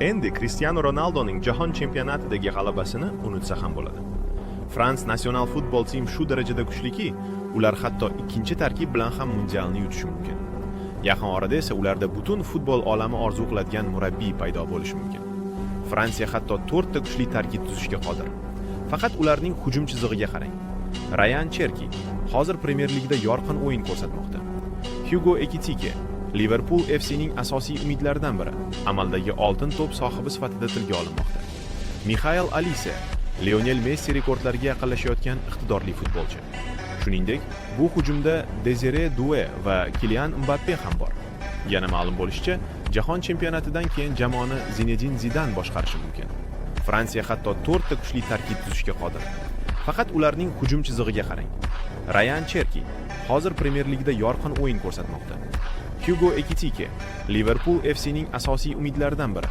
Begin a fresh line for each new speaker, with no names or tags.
Endi Cristiano Ronaldoning jahon chempionatidagi g'alabasini unutsa ham bo'ladi. France National Football Team shu darajada kuchliki, ular hatto ikkinchi tarkib bilan ham mundialni yutishi mumkin. Yaqin orada esa ularda butun futbol olami orzu qiladigan murabbiy paydo bo'lishi mumkin. Fransiya hatto to'rtta kuchli tarkib tuzishga qodir. Faqat ularning hujum chizig'iga qarang. Rayan Cherki hozir Premier Ligada yorqin o'yin ko'rsatmoqda. Hugo Ekitike Liverpool FCning asosiy umidlaridan biri, amaldagi oltin to'p sohibi sifatida tilga olinmoqda. Mixael Olise Lionel Messi rekordlariga yaqinlashayotgan iqtidorli futbolchi. Shuningdek, bu hujumda Dezire Due va Kilian Mbappe ham bor. Yana ma'lum bo'lishicha, jahon chempionatidan keyin jamoani Zinedin Zidan boshqarishi mumkin. Fransiya hatto to'rtta kuchli tarkib tuzishga qodir. Faqat ularning hujum chizig'iga qarang. Rayan Cherki hozir Premier Ligada yorqin o'yin ko'rsatmoqda. Hugo Ekitike Liverpool FCning asosiy umidlaridan biri.